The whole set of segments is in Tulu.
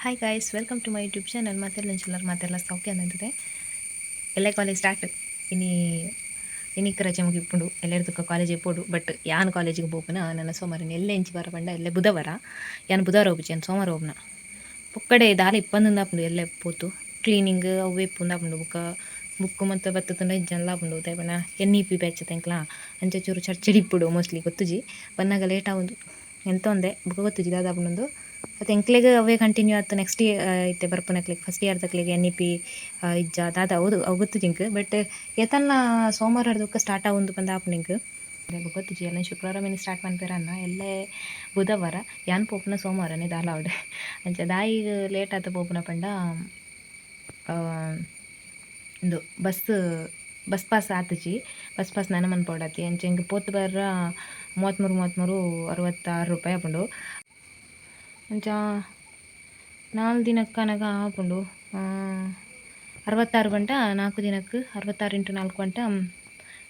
Hi guys, welcome to my YouTube channel. ಮಾತೆಲ್ಲ ಮಾತೆಲ್ಲ ಸೌಖ್ಯ ಅಂತಿದೆ. ಎಲ್ಲ ಕಾಲೇಜ್ ಸ್ಟಾರ್ಟ್. ಇನಿ ಇನಿಕ್ ರಜೆ ಮುಗಿಪುಂಡು. ಎಲ್ಲೆರ್ದಕ್ಕ ಕಾಲೇಜ್ ಪೋಡು. ಬಟ್ ಯಾನ್ ಕಾಲೇಜಿಗೆ ಪೋಪುನ ನನ್ನ ಸೋಮವಾರ. ಎಲ್ಲೆ ಇಂಚಿ ಬರ ಪಂಡ ಎಲ್ಲೆ ಬುಧವಾರ. ಯಾನ್ ಬುಧವಾರ ಹೋಗ್ಬುಜಿ, ಯಾನ್ ಸೋಮವಾರ ಹೋಗ್ನ. ಪೊಕ್ಕಡೆ ದಾಲ ಇಪ್ಪಂದುಂದಾಪುಂಡು. ಎಲ್ಲೆ ಪೋತು ಕ್ಲೀನಿಂಗ್ ಅವು ಇಪ್ಪುಂದಾಪುಂಡು. ಬುಕ್ಕ ಬುಕ್ ಮತ್ತು ಬತ್ತುಂಡ ಇಜ್ಜನ್ಲ ಆಪುಂಡು. ದಾಯೆ N E P batch ತಂಕ್ಲಾ ಅಂಚ ಚೂರು ಚರ್ಚೆಡ್ ಇಪ್ಪುಡು ಮೋಸ್ಟ್ಲಿ. ಗೊತ್ತುಜಿ, ಬನ್ನಾಗ ಲೇಟ್ ಆವೊಂದು ಎಂತ ಒಂದೆ. ಬುಕ್ಕ ಗೊತ್ತುಜಿ ದಾದ ಆಪುಂಡು. ಮತ್ತು ಎಂಕ್ಲೆಗ್ ಅವೇ ಕಂಟಿನ್ಯೂ ಆತು. ನೆಕ್ಸ್ಟ್ ಇತ್ತೆ ಬರ್ಪುನಕ್ಲೆಗ್, ಫಸ್ಟ್ ಇಯರ್ ದಕ್ಲೆಗ್ N E P ಇಜ್ಜ ದಾದ ಹೌದು, ಅವು ಗೊತ್ತುಜಿ ಎಂಕ್. ಬಟ್ ಏತನ್ನ ಸೋಮವಾರ ಬುಕ್ಕ ಸ್ಟಾರ್ಟ್ ಆವೊಂದು ಪಂದ್ ಆಪುಂಡು ಎಂಕ್. ಬೊಕ ಗೊತ್ತುಜಿ. ಎಲ್ಲ ಶುಕ್ರವಾರ ಮಿನಿ ಸ್ಟಾರ್ಟ್ ಮನ್ಪೆರ್ ಅನ್ನ. ಎಲ್ಲೆ ಬುಧವಾರ, ಯಾನ್ ಪೋಪುನ ಸೋಮವಾರನೇ ದಾಲ ಆವಡ್. ಅಂಚ ದಾಯಿಗ್ ಲೇಟ್ ಆತ ಪೋಪುನ ಪಂಡ, ಇಂದು bus bus pass ಆತುಜಿ. Bus pass ನನ ಮನ್ಪೊಡಾತಿ. ಅಂಚ ಎಂಕ್ ಪೋತು ಬರ್ರ 33 33 66 ರೂಪಾಯಿ ಆಪುಂಡು. ಅಂಚ 4 ದಿನಕ್ಕೆ ಅನಗ ಆಪುಂಡು 66 ಪಂಡ 4 ದಿನಕ್ಕೆ 66 ಇಂಟು 4 ಪಂಡ 4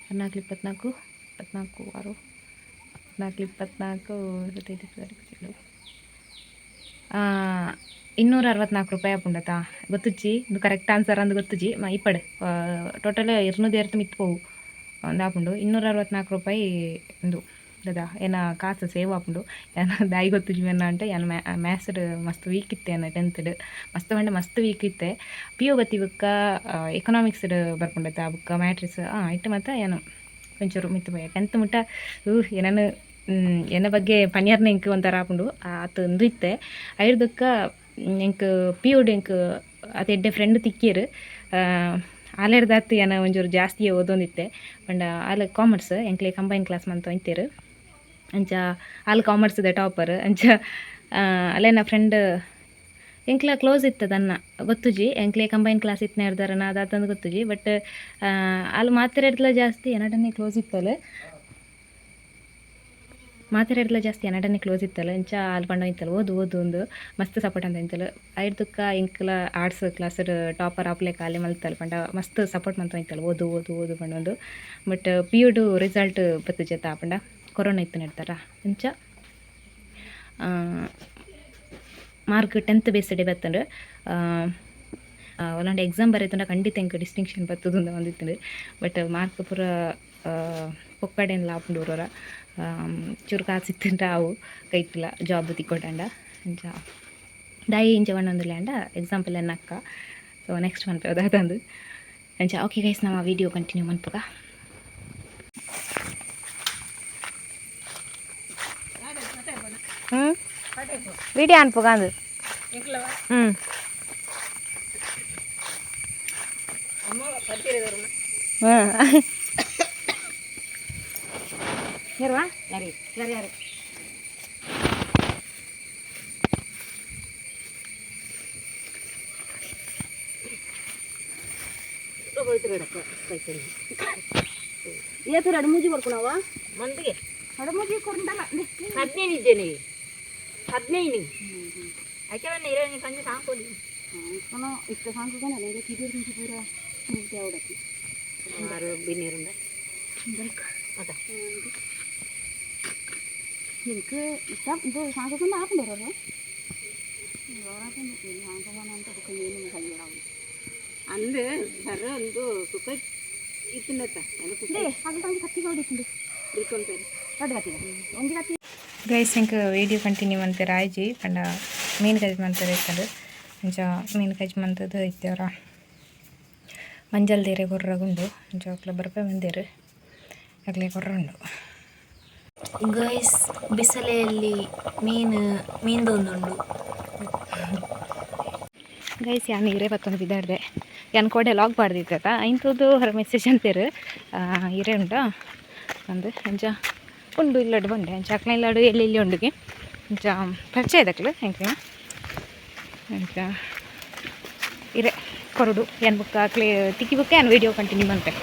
24 24 6 4 24 25 264 ರೂಪಾಯಿ ಆಪುಂಡತಾ. ಗೊತ್ತುಜ್ಜಿ, ಇದು ಕರೆಕ್ಟ್ ಆನ್ಸರ್ ಅಂದ್ ಗೊತ್ತುಜ್ಜಿ. ಇಪ್ಪಡ್ ಟೋಟಲ್ 200 ಮಿತ್ತ್ ಪೋವು ಅಂದಾಪುಂಡು. 264 ರೂಪಾಯಿ. ಇಂದು ದಾದ ಏನ ಕಾಸು ಸೇವ್ ಆಪುಂಡು. ಯಾನ್ ದಾಯಿ ಗೊತ್ತುಜ್ಜಿ ಮೆನ್ನ ಅಂಟ, ಯಾನ್ ಮ್ಯಾಥ್ಸ್ಡ್ ಮಸ್ತ್ ವೀಕ್ ಇತ್ತೆ. ಯಾನ್ ಟೆಂತ್ಡ್ ಮಸ್ತ್ ಪಂಡ ಮಸ್ತ್ ವೀಕ್ ಇತ್ತೆ. ಪಿ ಯು ಬತ್ತಿ ಬೊಕ್ಕ ಎಕನಾಮಿಕ್ಸ್ಡ್ ಬರ್ಪುಂಡತ, ಬೊಕ್ಕ ಮ್ಯಾಟ್ರಿಕ್ಸ್ ಇಟ್ಟು ಮಾತ ಯಾನು ಒಂಚೂರು ಮಿತ್ತ್ ಪೋಯೆ. ಟೆಂತ್ ಮುಟ್ಟ ಏನನು ಎನ್ನ ಬಗ್ಗೆ ಪನಿಯರ್ನ ಎಂಕ್ ಒಂಥರ ಆಪುಂಡು, ಆತ್ ಉಂದು ಇತ್ತೆ. ಐರ್ದೊಕ್ಕ ಎಂಕ್ ಪಿ ಯುಡ್ ಎಂಕ್ ಅತ್ ಎಡ್ಡೆ ಫ್ರೆಂಡ್ ತಿಕ್ಕಿಯೆರ್. ಆಲೆರ್ದಾತ್ ಯಾನ್ ಒಂಚೂರು ಜಾಸ್ತಿಯೇ ಓದೊಂದಿತ್ತೆ. ಪಂಡ ಆಲ್ ಕಾಮರ್ಸ್, ಎಂಕ್ಲೆ ಕಂಬೈನ್ ಕ್ಲಾಸ್ ಮಂತೊಂದಿತ್ತೆರ್. ಅಂಚ ಆಲ್ ಕಾಮರ್ಸ್ದ ಟಾಪರ್. ಅಂಚ ಅಲೆನ ಫ್ರೆಂಡ್ ಎಂಕ್ಲ ಕ್ಲೋಸ್ ಇತ್ತದನ್ನ ಗೊತ್ತುಜಿ. ಎಂಕ್ಲೆ ಕಂಬೈನ್ ಕ್ಲಾಸ್ ಇತ್ತನೆ ಇರ್ದಾರನ ಅದಾತಂದು ಗೊತ್ತುಜಿ. ಬಟ್ ಆಲ್ ಮಾತೆರೆಡ್ದ್ಲ ಜಾಸ್ತಿ ಎನಡನೆ ಕ್ಲೋಸ್ ಇತ್ತಲ್. ಮಾತೆರೆಡ್ದ್ಲ ಜಾಸ್ತಿ ಎನಡನೆ ಕ್ಲೋಸ್ ಇತ್ತಲ್. ಅಂಚ ಆಲ್ ಪಂಡ ಇತ್ತಲ್, ಓದು ಓದು ಒಂದು ಮಸ್ತ್ ಸಪೋರ್ಟ್ ಅಂತ ಇಂತಲ್. ಐರ್ದುಕ್ಕ ಎಂಕ್ಲ arts class topper ಆಪ್ಲೆ ಆಲೆ ಮಲ್ತಲ್. ಪಂಡ ಮಸ್ತ್ ಸಪೋರ್ಟ್ ಮಂತೊಂದಿತ್ತಲ್, ಓದು ಓದು ಓದು ಪಂಡೊಂದು. ಬಟ್ ಪಿ ಯುಡು ರಿಸಲ್ಟ್ ಬತ್ತುಜತ. ಪಂಡ ಕೊರೋನಾ ಇತ್ತು ನೆಡ್ತಾರ. ಅಂಚ ಮಾರ್ಕ್ ಟೆಂತ್ ಬೇಸ್ಡೆ ಬತ್ತಂಡು. ಒಲಾಂಡ ಎಕ್ಸಾಮ್ ಬರೆತುಂಡ ಖಂಡಿತ ಎಂಕ್ ಡಿಸ್ಟಿಂಕ್ಷನ್ ಬತ್ತುದು ಒಂದಿತ್ತುಂಡು. ಬಟ್ ಮಾರ್ಕ್ ಪೂರ ಪೊಕ್ಕಡೆನ್ ಆಪುಂಡು. ಊರೊರ ಚೂರು ಕಾಸು ಇತ್ತುಂಡ ಅವು ಕೈಟಿಲ್ಲ ಜಾಬ್ ತಿಕ್ಕೊಡಂಡ. ಅಂಚ ದಾಯಿ ಇಂಚ ಪಂಡೊಂದುಲ್ಲೆ ಅಂಡ, ಎಕ್ಸಾಂಪಲ್ ಎನ್ನ ಅಕ್ಕ. ಸೊ ನೆಕ್ಸ್ಟ್ ಮನ್ಪೆ ದಾದಂದು. ಅಂಚ ಓಕೆ ಗೈಸ್, ನಮ್ಮ ವೀಡಿಯೋ ಕಂಟಿನ್ಯೂ ಮನ್ಪುಗ. ಹ್ಞೂ, ವಿಡಿಯೋ ಅನ್ಪುಗ ಅಂದು. ಹ್ಞೂ ಹಾಂ ಯಾರು ಯಾರು ಯಾರು? ಏತು ಎರಡು ಮೂಜಿ ಕೊಡ್ಕೊಣವ. ಮಂದಿಗೆ ಎರಡು ಮೂಜಿ ಕೊರಂಡಲ್ಲ. 15 ಇದ್ದೇನೆ, 15 ಯಾಕೆ 20 ಕಂಜಿ ಸಾಂಕೋಲಿ. ಇಷ್ಟ ಸಾಂಕು ಕಿಟೀರ್ ಪೂರ ಅವಡಕ್ಕೆ. ಆರು ಬಿನ್ನೀರುಂಡ ಅದ. എനിക്ക് ഇഷ്ടം ഇത് സാങ്കോണ്ട് ആപ്പുണ്ടോ? ಸಾಂಕೋಂತ. ಅಂದೆ ಸರ್ ಒಂದು ಸುಖ ಇತ್ತಿಂಡತ್ತ. ಕತ್ತಿ ಹೊಡಿತುಂಡು. ದೊಡ್ಡ ಕತ್ತಿ, ಒಂಜಿ ಕತ್ತಿ. ಗೈಸ್, ಎಂಕ್ ವೀಡಿಯೋ ಕಂಟಿನ್ಯೂ ಮನ್ಪೆರೆ ಆಯ್ಜಿ. ಪಂಡ ಮೀನು ಕಜ್ ಮನ್ಪೆರೆ ಇತ್ತಂಡು. ಅಂಚ ಮೀನು ಕಜ್ ಮಂತದ್ದು ಇತ್ತೇವ್ರ. ಮಂಜಲ್ ದೇರೆ ಕೊರ್ರಗುಂಡು. ಅಂಚ ಅಕ್ಲ ಬರ್ಪೆ ಬಂದೇರು, ಅಕ್ಲೆ ಕೊರ್ರುಂಡು. ಗೈಸ್, ಬಿಸಲೆಯಲ್ಲಿ ಮೀನು ಮೀನ್ದೊಂದುಂಡು. ಗೈಸ್, ಯಾನ್ ಇರೇ ಬತ್ತೊಂದು ಬಿದ್ದಾಡ್ದೆ. ಯಾನ್ ಕೋಡೆ ಲಾಗ್ ಪಾಡ್ದಿತ್ತ. ಇಂಥದ್ದು ಹೊರ ಮೆಸೇಜ್ ಅಂತೀರು, ಇರೇ ಉಂಟಾ ಅಂದು. ಅಂಚ ಉಂಡು ಇಲ್ಲಡು ಬಂಡೆ. ಅಂಚ ಅಕ್ಲ ಇಲ್ಲಡು ಎಲ್ಲಿ ಇಲ್ಲಿ ಉಂಡುಗೆ. ಅಂಚ ಪರಿಚಯ ಇದಕ್ಲು ಎಂಕ್ಲ. ಅಂಚ ಇರೆ ಕೊರಡು. ಏನು ಬುಕ್ಕ ಅಕ್ಲೆ ತಿಕ್ಕಿ ಬುಕ್ಕ ಏನು ವೀಡಿಯೋ ಕಂಟಿನ್ಯೂ ಮಂತೆ.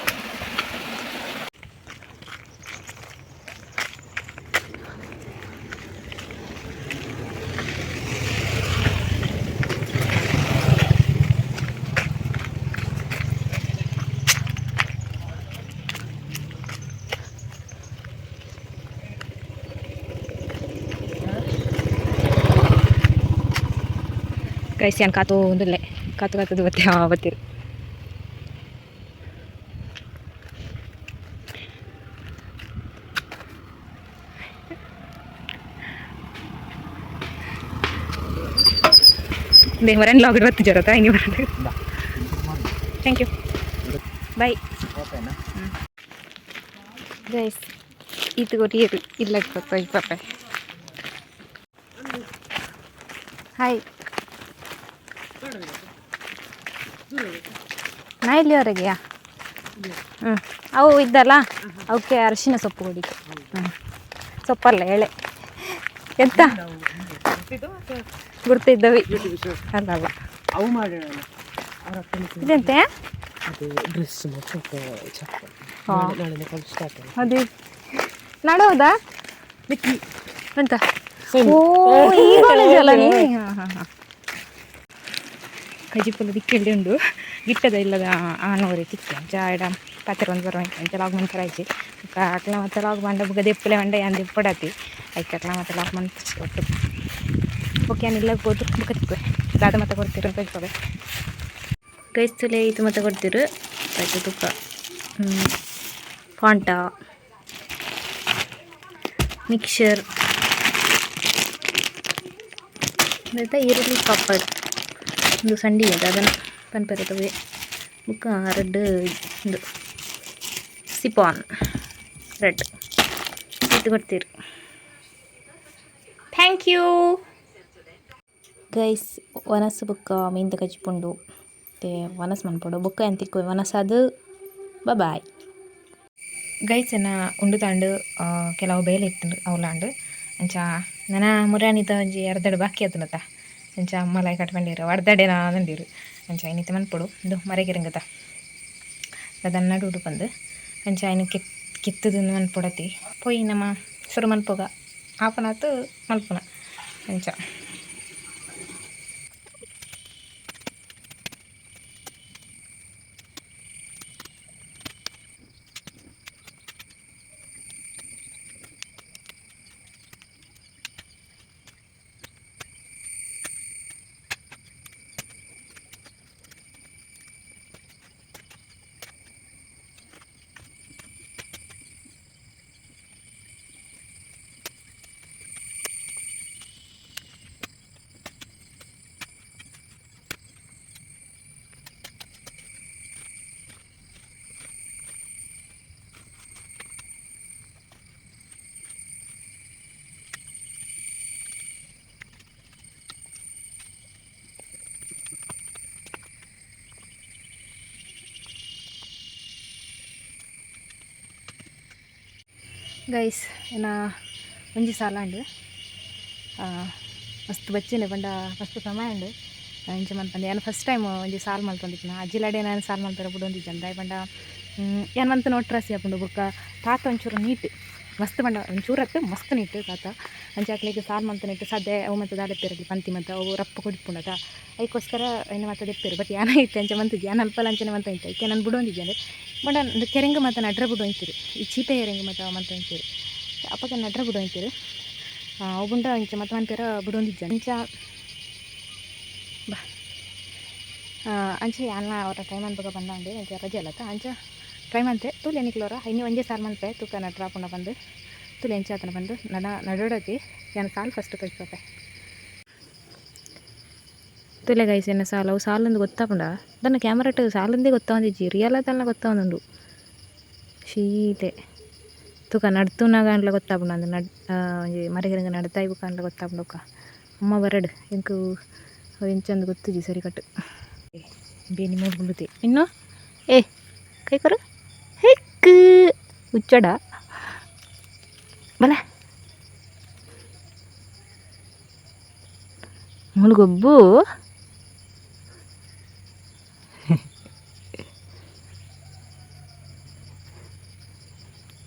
Guys ಯಾನ್ ಕಾತು ಒಂದುಲ್ಲೆ ಕಾತು ಕಾತದು ಬತ್ತೆ ಬತ್ತೀರು. ಹೊರನ್ ಲಾಗ್ ಬತ್ತು ಜರತ ಹಿಂಗೆ ಬರೋದು. Thank you, bye. Guys, ಇದು ಕೊರಿಯರು ಇಲ್ಲ ಪಾಪ. ಹಾಯ್, ನಾ ಇಲ್ಲಿವರೆಗೆಯಾ? ಹ್ಞೂ, ಅವು ಇದ್ದಲ್ಲ, ಅವಕ್ಕೆ ಅರಿಶಿನ ಸೊಪ್ಪು ಕೊಡಿತು. ಹ್ಞೂ, ಸೊಪ್ಪಲ್ಲ, ಎಳೆ. ಎಂತ ಗುರ್ತಿದ್ದವಿ ಅಲ್ಲ ಅಲ್ಲ. ಅವು ಮಾಡೋಣ. ಇದೆಂತೆ? ಅದು ಡ್ರೆಸ್ ಮತ್ತು ಚಪ್ಪಲ್. ನಾಳೆ ಕಾಲೇಜ್ ಸ್ಟಾರ್ಟ್ ಅಲ್ಲ? ಅದೇ ನಾಳೆ ಹೌದಾ? ಎಂತ? ಓ, ಈ ಕಾಲೇಜ್ ಅಲ್ಲ ನೀ? ಹಾಂ ಹಾಂ ಹಾಂ. ಕಜಿಪುಲ ದಿಕ್ಕೆಲ್ಲಿ ಉಂಡು ಗಿಟ್ಟದ ಇಲ್ಲದ ಆನೋರಿ ತಿಕ್ಕಿ ಅಂಚ ಎಡ ಪಾತ್ರ ಒಂದು ಬರುವ ಅಂಚ ಲಾಗ್ ಮಂತರ ಆಯ್ಚಿ. ಅಕ್ಲ ಮತ್ತೆ ಲಾಗ್ ಬಂಡ ಬುಗ ದೆಪ್ಪಲೆ ಬಂಡ ಯಾನ್ ದೆಪ್ಪಡತಿ ಐಕೆ ಅಕ್ಲ ಮತ್ತೆ ಲಾಗ್ ಮಂತ್ ಒಟ್ಟು. ಓಕೆ, ಇಲ್ಲ ಹೋದು ಬುಕ್ಕ ತಿಕ್ಕುವೆ. ದಾದ ಮತ್ತೆ ಕೊಡ್ತೀರ ಅಂತ ಇರ್ತವೆ. ಗೈಸ್ತುಲೆ ಇದು ಮತ್ತೆ ಕೊಡ್ತೀರು. ಆಯ್ತು, ತುಪ್ಪ, ಫಾಂಟಾ, ಮಿಕ್ಸರ್, ಆಯ್ತಾ, ಈರುಳ್ಳಿ ಪಾಪಡ್, ಒಂದು ಸಂಡಿಗೆ ಅದು ಅದನ್ನು ಪನ್ಪೆರತವೆ. ಬುಕ್ಕ ರೆಡ್, ಇದು ಸಿಪಾನ್ ರೆಡ್. ಇದು ಕೊಡ್ತೀರಿ. Thank you guys. ವನಸ್ ಬುಕ್ಕ ಮೀನ್ದ ಕಜ್ಪುಂಡು ते ವನಸ್ ಮನ್ಪೊಡು. ಬೊಕ್ಕ ಎಂತಿಕ್ಕು ವನಸ್ ಅದು. Bye guys. ಎನ್ನ ಉಂಡು ತಾಂಡು ಕೆಲವು ಬೇಲೆ ಇತ್ತು ಅವ್ಲಾಂಡು. ಅಂಚ ನನ ಮುರಾನಿದ ಒಂಜಿ ಅರ್ಧಡು ಬಾಕಿ ಆತನತ. ಅಂಚ ಅಮ್ಮಲಾಯ್ ಕಟ್ಕೊಂಡಿರು ಅರ್ಧಡೆ ನಾನಂದಿರು. ಅಂಚ ಐನಿತ ಮನ್ಪೊಡು. ಇಂದು ಮರೆಗಿರಂಗತ ಅದನ್ನ ನಡುಡು ಬಂದು ಅಂಚ ಐನು ಕೆತ್ ಕೆತ್ತದು ಮನ್ಪೊಡತಿ. ಪೋಯಿ ನಮ್ಮ ಶುರು ಮನ್ಪೊಗ ಆಪನಾತು ಮಲ್ಪುನ ಅಂಚ. ಗೈಸ್, ಏನ ಒಂಜಿ ಸಾಲ ಉಂಡು. ಮಸ್ತ್ ಬಚ್ಚಿನೆ ಪಂಡ ಮಸ್ತ್ ಸಮಯ ಉಂಡು. ಇಂಚ ಮನ್ಪಂದೆ ಯಾನ್ ಫಸ್ಟ್ ಟೈಮ್ ಒಂಜಿ ಸಾಲ್ ಮಲ್ತೊಂದಿತ್ತಿನ. ಅಜ್ಜಿಲಾಡೆ ನಾನು ಸಾಲ್ ಮಲ್ಪೆರೆ ಬುಡೊಂದಿಜ್ಜಂಡ್. ದಾಯೆ ಪಂಡ ಯಾನ್ ಮಂತ್ ನೋಟ್ರಾಸಿ ಆಪುಂಡು. ಬೊಕ್ಕ ತಾತ ಒಂಚೂರು ನೀಟ್ ಮಸ್ತ್ ಪಂಡ ಒಂಚೂರು ಅತ್ತ್, ಮಸ್ತ್ ನೀಟ್ ತಾತ. ಅಂಚ ಅಕ್ಲೆಗ್ ಸಾಲ್ ಮಲ್ತುನೆಟ್ ಸದ್ದೆ ಅವು ಮಾತ ದಾದ ಪಂತಿ ಮಾತ ಅವು ರಪ್ಪ ಕೊಡಿಪುಂಡತ, ಐಕೋಸ್ಕರ ಐನ್ ಮಾತ ದೆಪ್ಪೆರ್. ಬಟ್ ಯಾನ ಇತ್ತೆ ಅಂಚ ಮಂತುಜಿ. ಯಾನ್ ಅಲ್ಪಲ ಅಂಚನೆ ಮಂತೊಂದಿತ್ತೆ. ಐಕೆ ನಾನು ಬುಡೊಂದಿಜ್ಜಂಡ್. ಬಟ್ ಕೆರೆಂಗ್ ಮಾತ ನಡ್ರ ಬುಡೊಂದಿತ್ತೆರ್. ಈ ಚೀಪೆ ಎರೆಂಗ್ ಮಾತ ಮಂತೊಂದಿತ್ತೆರ್. ಅಪಗ ನಡ್ರ ಬುಡೊಂದಿತ್ತೆರ್. ಅವು ಬುಂಡ ಇಂಚ ಮಾತ ಮನ್ಪೆರ ಬುಡೊಂದಿಜ್ಜಂಡ್. ಅಂಚ ಬಾ ಅಂಚ ಯಾನ್ಲ ಅವರ ಟ್ರೈ ಮನ್ಪುಗ ಪಂದಾಂಡ್. ಅಂಚ ರಜೆ ಅಲ್ಲತ, ಅಂಚ ಟ್ರೈ ಮಂತೆ. ತೂಲೆ ನಿಕ್ಲೋರ ಇನಿ ಒಂಜೇ ಸಾಲ್ ಮನ್ಪೆ ತೂಕ ನಟ್ರ ಆಪುಂಡ ಪಂದ್. ತೂಲೆ ಎಂಚ ಆತನ ಪಂದ್. ನನ ನಡೊಡತಿ ಯಾನ್ ಸಾಲ್ ಫಸ್ಟ್ ತೋಜ್ಪೋಪೆ. ತೂಲೆ ಗೈಸ್, ಎನ್ನ ಸಾಲ್ ಅವು ಸಾಲೊಂದು ಗೊತ್ತಾಪುಂಡ ದಾನ್ನ ಕ್ಯಾಮರಾಟ್ ಸಾಲೊಂದೇ ಗೊತ್ತಾವೊಂದಿಜ್ಜಿ, ರಿಯಲ್ ಆತಲ್ಲ ಗೊತ್ತಾವೊಂದುಂಡು. ಶೀತೆ ತೂಕ ನಡ್ತುನಗ ಅಂಡ್ಲ ಗೊತ್ತಾಪುಂಡು. ಅಂದ್ ನಡ್ ಒಂಜಿ ಮರಗಿರಂಗ ನಡ್ತಾಯಿ ಬುಕ್ಕ ಅಂಡ್ಲ ಗೊತ್ತಾಪುಂಡು. ಬೊಕ್ಕ ಅಮ್ಮ ಬರಡ್, ಎಂಕ್ ಎಂಚಂದ್ ಗೊತ್ತುಜಿ ಸರಿ ಕಟ್ಟು. ಬೇನಿ ಮೂಡ್ ಬುಲ್ಲುತೆ ಇನ್ನು. ಏ ಕೈ ಕೊರು ಹೆಕ್ ಉಚ್ಚಡ ಬಲ ಮುಳುಗೊಬ್ಬು.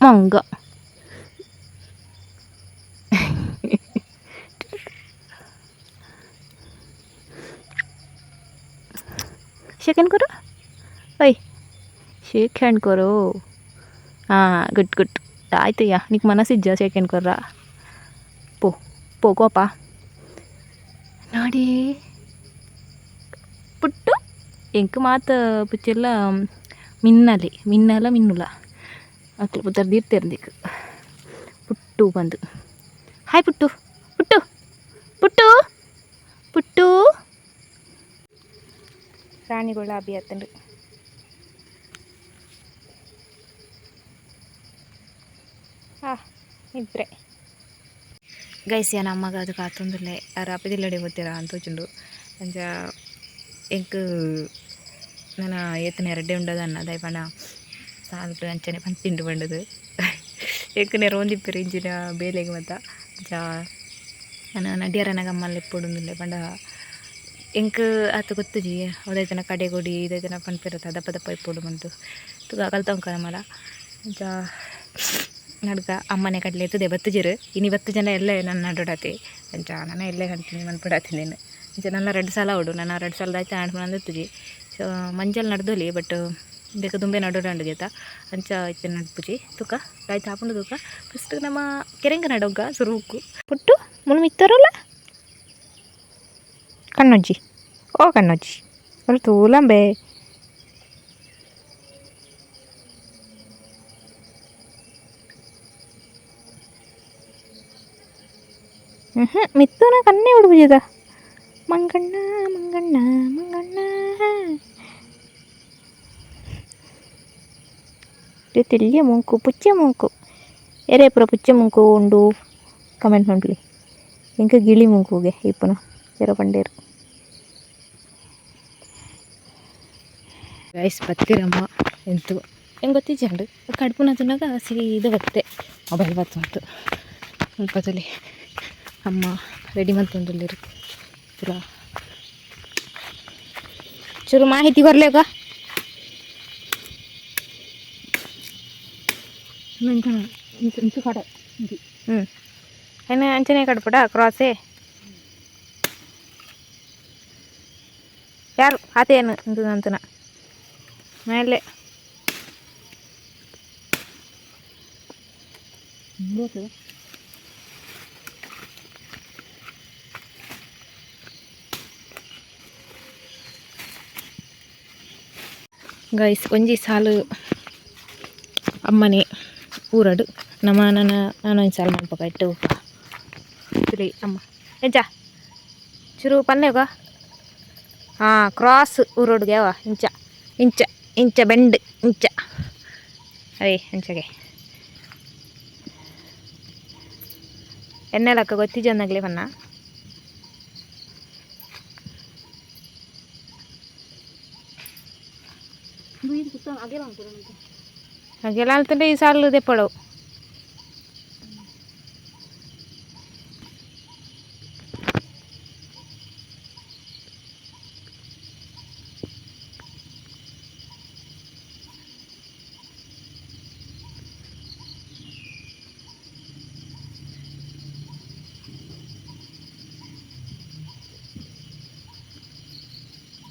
ಮಂಗ ಶೇಕ್ ಕೊರು. ಓಯ್, ಶೇಕ್ ಹ್ಯಾಂಡ್ ಕೊರು. ಹಾಂ, ಗುಡ್ ಗುಡ್. ಆಯ್ತಯ್ಯ, ನಿಕ್ ಮನಸ್ಸಿಜ್ಜ ಶೇಕ್ ಹ್ಯಾಂಡ್ ಕೊರ್ರ? ಪೋ ಪೋ, ಕೋಪ ನೋಡಿ. ಪುಟ್ಟು ಎಂಕ್ ಮಾತ ಪುಚ್ಚೆಲ್ಲ ಮಿನ್ನಲೆ ಮಿನ್ನಲ ಮಿನ್ನುಲ ಅಕ್ಲು ಪುತ್ತರ್ ದೀರ್ತೆರ್ಂದಿಕ್ ಪುಟ್ಟು ಬಂದು. ಹಾಯ್ ಪುಟ್ಟು ಪುಟ್ಟು ಪುಟ್ಟು ಪುಟ್ಟು. ರಾಣಿ ಗುಲಾಬಿ ಆತಂಡು. ಆ ಇದ್ರೆ ಗೈಸ್ ಯಾನ್ ಅಮ್ಮಗ ಅದು ಕಾತೊಂದುಲ್ಲೆ ಆರ್ ಅಪದಿಲ್ಲಡೆ ಗೊತ್ತಿರ ಅಂತ ತೋಜುಂಡು. ಅಂಚ ಎಂಕ್ ನನ ಏತನ ಎರಡ್ಡೆ ಉಂಡದನ್ನ ದಾಯೆ ಪಂಡ ಸಾಲ್ಟ್ ಅಂಚನೆ ಪಂತಿಂಡು ಪಂಡದು ಎಂಕ್ ನೆರವೊಂದಿಪ್ಪೆರ್ ಇಂಚಿನ ಬೇಲೆಗ್ ಮಾತ. ಅಂಚ ನನ ನಡ್ಯರನ ಗಮ್ಮಲ್ ಇಪ್ಪೊಡುಂದುಲ್ಲೆ ಪಂಡ ಎಂಕ್ ಆತ್ ಗೊತ್ತುಜಿ ಅವು ಕಡೆ ಕೊಡಿ ದಾಯ್ತನ ಪನ್ಪೆರತ್ತ ದಪ್ಪ ದಪ್ಪ ಇಪ್ಪೊಡು ಪಂದ್ ತೂಕ ಕಲ್ತೊಂಕ ನಮಲ. ಅಂಚ ನಡ್ಕ ಅಮ್ಮನೆ ಕಡಲೆ ಎತ್ತುದೆ ಬತ್ತುಜೆರ್ ಇನಿ ಬತ್ತು ಜನ ಎಲ್ಲೆ ನನ್ನ ನಡುಡಾತೆ. ಅಂಚ ನನ ಎಲ್ಲೆ ಕಂಟಿನ್ಯೂ ಮನ್ಪೊಡಾತಿನೇನು. ಅಂಚ ನನ್ನ ರಡ್ಡ್ ಸಲ ಆವೊಡು ನನ ರಡ್ಡ್ ಸಲ ದಾಯ್ತ ಆಂಡ್ ಪಂದ್ ಇತ್ತುಜಿ. ಸೊ ಮಂಜಲ್ ನಡ್ದೊಲಿ ಬಟ್ ಇಂದೆಕ್ ದುಂಬೆ ನಡೊಡಾಂಡ್ ಗೆತ ಅಂಚ ಇತ್ತೆ ನಡ್ಪುಜಿ ತೂಕ ದಾಯ್ತ ಆಪುಂಡು ತೂಕ. ಫಸ್ಟ್ ನಮ ಕೆರೆಂಗ ನಡೊಗ್ಗ ಸುರುಕು ಪುಟ್ಟು ಮುಲು ಮಿತ್ತರಲ್ಲ ಕಣ್ಣೊಜ್ಜಿ ಓ ಕಣ್ಣೊಜ್ಜಿ ಅವ್ರು ತೂಲಂಬೆ. ಮಿತ್ತುನ ಕಣ್ಣೆ ಉಡುಪುಜಿದ ಮಂಗಣ್ಣ ಮಂಗಣ್ಣ ಮಂಗಣ್ಣ ತೆಲ್ಯ ಮೂಂಕು ಪುಚ್ಚೆ ಮೂಂಕು ಎರೆ ಪೂರ ಪುಚ್ಚೆ ಮೂಂಕು ಉಂಡು ಕಮೆಂಟ್ ಮನ್ಪುಲೆ. ಎಂಕ್ ಗಿಳಿ ಮೂಂಕುಗೆ ಇಪ್ಪುನ ಏರೋ ಪಂಡೇರು. ಗೈಸ್ ಬತ್ತಿರಮ್ಮ ಎಂತು ಎಂಕ್ ಗೊತ್ತಿಜ್ಜಂಡು ಕಡ್ಪುನ ತೂನಗ ಸೀದ ಬತ್ತೆ ಮೊಬೈಲ್ ಬತ್ತುಂಟು. ಮುಲ್ಪದಲ್ಲಿ ಅಮ್ಮ ರೆಡಿ ಮಂತೊಂದುಲ್ಲೆರ್ ಪೂರ ಚೂರು ಮಾಹಿತಿ ಕೊರ್ಲೆಗ. ಹ್ಞೂ ಅಂಚನೆ ಕಡ್ಪುಡ ಕ್ರಾಸೇ ಯಾರು ಆತೇನು ಇಂದು ಅಂತನ ಮೇಲೆ ಗೈಸ್ ಒಂಜಿ ಸಾಲು ಅಮ್ಮನೆ ಊರಡು ನಮ್ಮ ನನ್ನ ನಾನು ಒಂಜಿ ಸಾಲು ಮನ್ಪಕ ಇಟ್ಟು ತುಲಿ ಅಮ್ಮ ಎಂಚ ಚುರು ಪನ್ನೆಗ ಹಾಂ ಕ್ರಾಸ್ ಊರೋಡುಗೆ ಅವ ಇಂಚ ಇಂಚ ಇಂಚ ಬೆಂಡ್ ಇಂಚ ಅವೇ ಅಂಚಗೆ ಎಣ್ಣೆ ಗೊತ್ತಿಜ್ಜಂದಾಗ್ಲೇ ಪನ್ನ. ಅಗೆಲ ಅಲ್ತಂಡೆ ಈ ಸಾಲು ದೆಪ್ಪಡವು.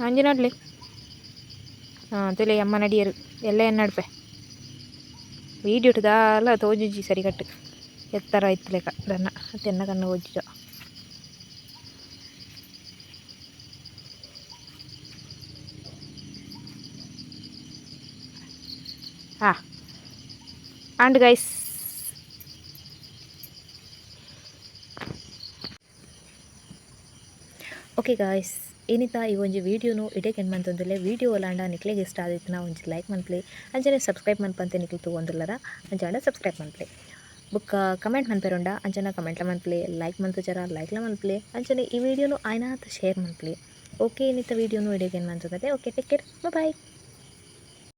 ಅಂಜಿ ನಡ್ಲಿ ಹಾಂ ತುಲೆ ಅಮ್ಮ ನಡಿಯರು ಎಲ್ಲ ನಡ್ಪೆ ವೀಡಿಯೋ ದಾಲ ತೋಜುಜಿ ಸರಿಕಟ್ಟು ಎತ್ತರ ಇತ್ತಲೆಕ ದನ್ನ ತೆನ್ನ ಕಣ್ಣು ಓಜಿಜ. ಹಾಂ and guys okay guys ಏನಿತ್ತ ಈ ಒಂಜಿ ವೀಡಿಯೋನು ಇಡೇ ಎಂಡ್ ಮಂತೊಂದುಲ್ಲೆ. ವೀಡಿಯೋ ಒಲಾಂಡ ನಿಕ್ಲೆಗ್ ಇಷ್ಟ ಆದಿತ್ತಿನ ಒಂಜಿ ಲೈಕ್ ಮನ್ಪುಲೆ ಅಂಚನೆ ಸಬ್ಸ್ಕ್ರೈಬ್ ಮನ್ಪಂತೆ ನಿಕ್ಲು ತೂವೊಂದುಲ್ಲರ ಅಂಚಾಂಡ ಸಬ್ಸ್ಕ್ರೈಬ್ ಮನ್ಪುಲೆ ಬೊಕ್ಕ ಕಮೆಂಟ್ ಮನ್ಪೆರುಂಡ ಅಂಚನೆ ಕಮೆಂಟ್ಲ ಮನ್ಪುಲೆ ಲೈಕ್ ಮನ್ಪುಜರ ಲೈಕ್ಲ ಮನ್ಪುಲೆ ಅಂಚನೆ ಈ ವೀಡಿಯೋನು ಆಯ್ನಾತ್ ಶೇರ್ ಮನ್ಪುಲೆ. ಓಕೆ ಇನ್ನಿತ ವೀಡಿಯೋನು ಇಡೇ and ಮಂತೊಂದುಲ್ಲೆ. Okay, take care, bye.